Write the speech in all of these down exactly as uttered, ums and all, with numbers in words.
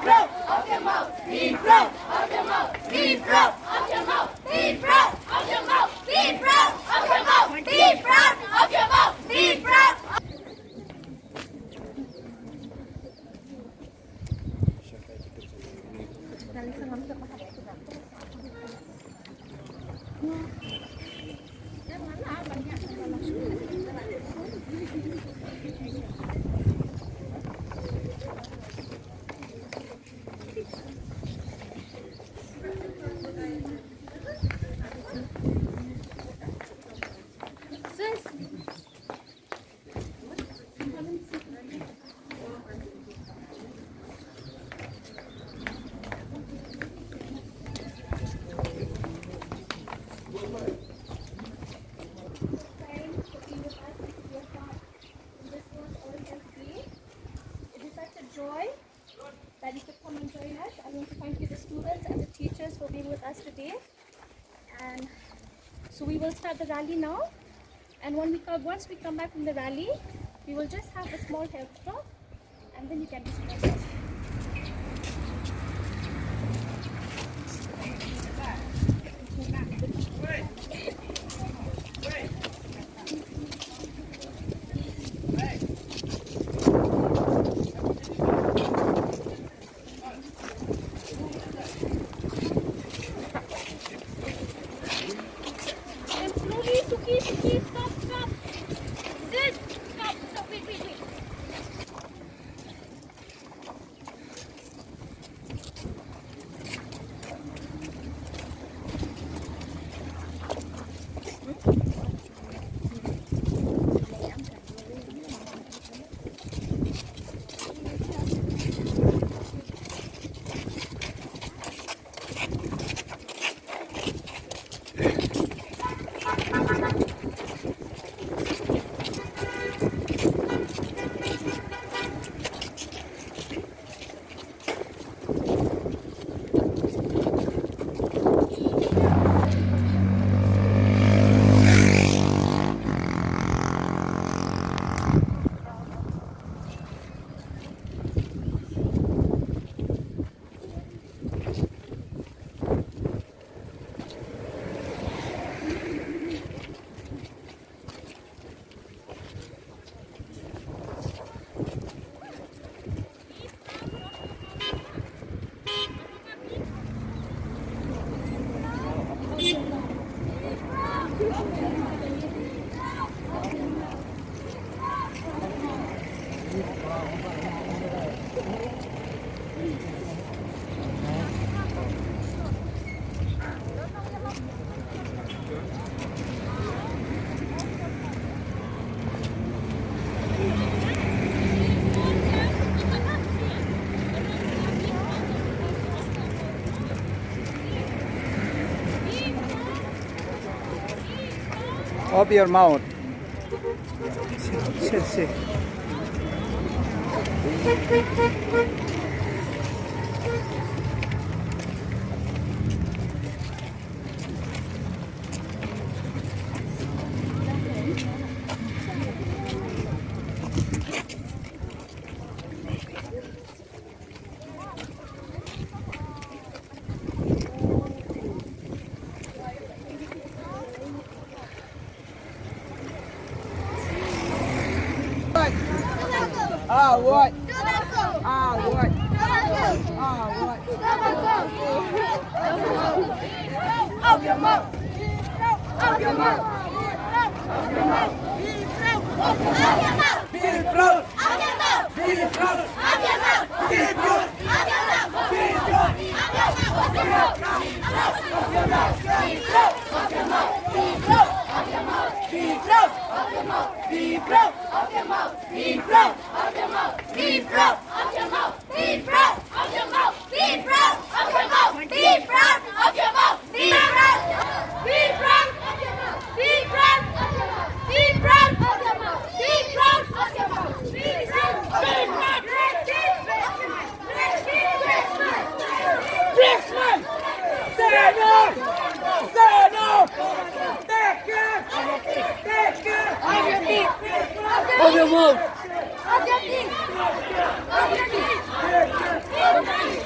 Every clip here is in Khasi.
Proud of your mouth. Be proud of your mouth. Be proud of your mouth. Be proud of your mouth. Be proud of your mouth. Be proud of your mouth. Be proud. It is such a joy that you could come and join us. I want to thank you, the students and the teachers, for being with us today. And so we will start the rally now. And when we come, once we come back from the rally, we will just have a small health talk, and then you can discuss. And slowly, Suki, Suki, stop, stop. Sis, stop, stop, wait, wait, wait. Open your mouth. Sit, sit, sit. Award. Award. Award. Of your mouth. Of your mouth. Of your mouth. Be proud. Of your mouth. Be proud. Of your mouth. Be proud. Of your mouth. Be proud. Of your mouth. Be proud. Of your mouth. Of your mouth. Be proud. Of your mouth. Be proud. Of your mouth. Be proud. Of your mouth. Be proud. Of your mouth. Be proud. Of your mouth. Be proud. Of your mouth. Be proud. Of your mouth. Be proud. Of your mouth. Be proud. Of your mouth. Be proud. Be proud. Of your mouth. Be proud. Of your mouth. Be proud. Of your mouth. Be proud. Of your mouth. Be proud. Be proud. Christmas! Say no! Say no! Take care! Take care! Of your mouth! Of your mouth! Of your teeth! Of your teeth!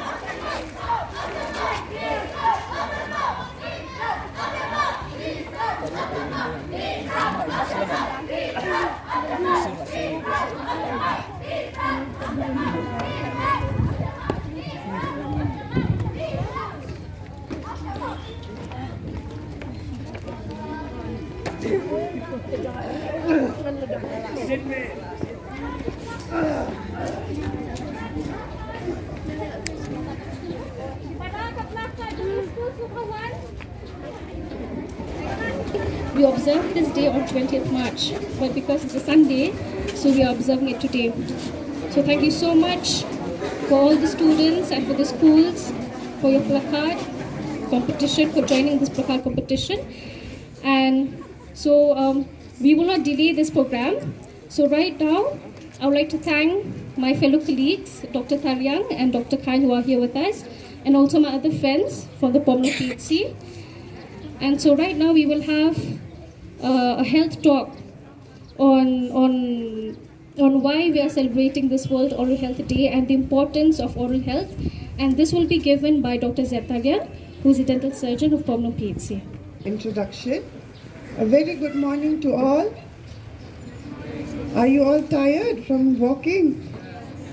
We observe this day on twentieth March, but because it's a Sunday, so we are observing it today. So thank you so much for all the students and for the schools for your placard competition, for joining this placard competition. And so um, we will not delay this program. So right now, I would like to thank my fellow colleagues, Doctor Tariang and Doctor Khan, who are here with us, and also my other friends from the Pomlu P H C. And so right now we will have uh, a health talk on on on why we are celebrating this World Oral Health Day and the importance of oral health. And this will be given by Doctor Zeb Tariang, who is a dental surgeon of Pomlu P H C. Introduction. A very good morning to all. Are you all tired from walking?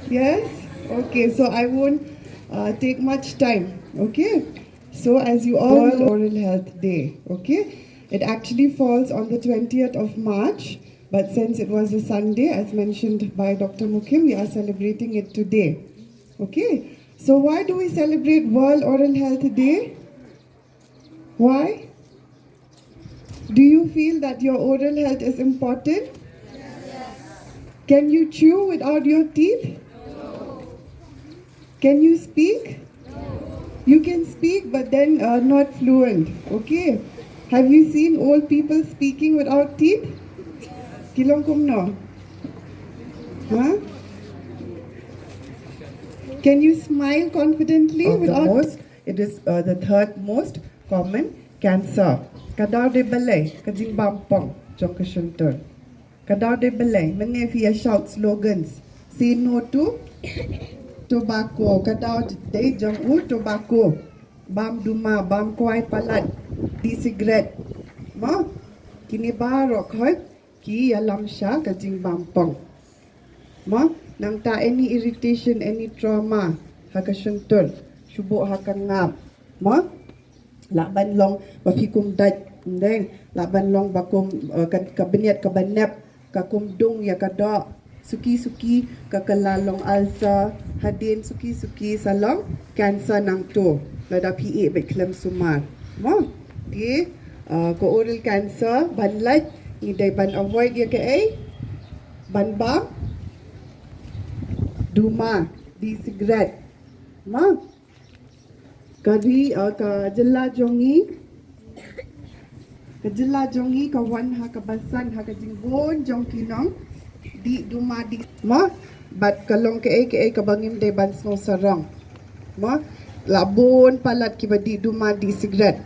Yes? Okay, so I won't uh, take much time. Okay? So, as you all know, Oral Health Day. Okay? It actually falls on the twentieth of March, but since it was a Sunday, as mentioned by Doctor Mukim, we are celebrating it today. Okay? So, why do we celebrate World Oral Health Day? Why? Do you feel that your oral health is important? Can you chew without your teeth? Can you speak? You can speak, but then uh, not fluent. Okay. Have you seen old people speaking without teeth? Ki long kumno? Huh? Can you smile confidently of the without most? It is uh, the third most common cancer. Ka daw dei balei ka jingbam pong jong ka shyntur? Ka daw dei balei mynne phi ïa shout slogans? Say no to tobacco. Ka daw dei jong u tobacco. Bam duma, bam kwai palat, dih cigarette. Mo? Kine baroh khot ki ïalam sha ka jingbam pong. Mo, nangta any irritation, any trauma ha ka shyntur, shu buh ha ka ngap. Mo, lah ban long ba phi kum dait, ndeng, lah ban long ba kum uh, ka, ka bniat kaba nep ka kum dung ïa ka doh. Suki suki ka kylla long ulcer, hadien suki suki sa long cancer nangto lada phi ïeh bad khlem sumar. Mo, te uh, ka oral cancer ban lait ngi dei ban avoid ïa kaei? Ban bam duma, dih cigarette. Mo, ka ri uh, ka jylla jong ngi, ka jylla jong ngi ka wan ha kaba san ha ka jingbun jong ki nongdih duma dih. Mo, bad ka long kaei kaei kaba ngim dei ban sngew sarong. Mo, la bun palat kiba dih duma dih cigarette.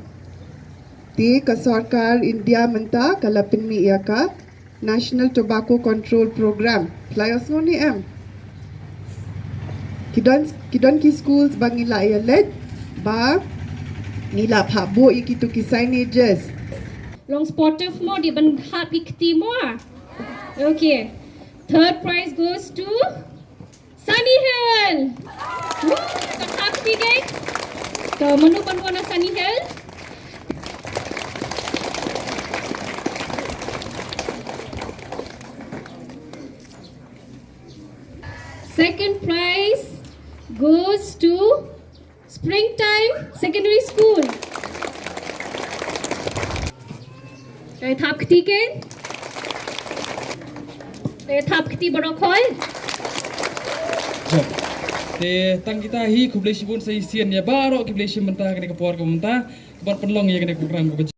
Te ka sorkar India mynta ka la pynmih ïa ka National Tobacco Control Program. Phi la ïohsngew ne em? Ki don, ki don ki schools ba ngi la ïa leit ba ngi la phah buh ïa kito ki signages. Long sportive mo, dei ban hap ïa kti mo. Okay. Third prize goes to Sunny Hill. Woo! Ka thap kti keiñ. Ka mano ban wan na Sunny Hill? Second prize goes to Springtime Secondary School. Te thap kti keiñ. Te thap kti baroh khoi. Te tang kita hi, khublei shibun sa shisien ïa baroh kiba la shim bynta kane ka por ka mynta. Ban pynlong ïa kane ka program kaba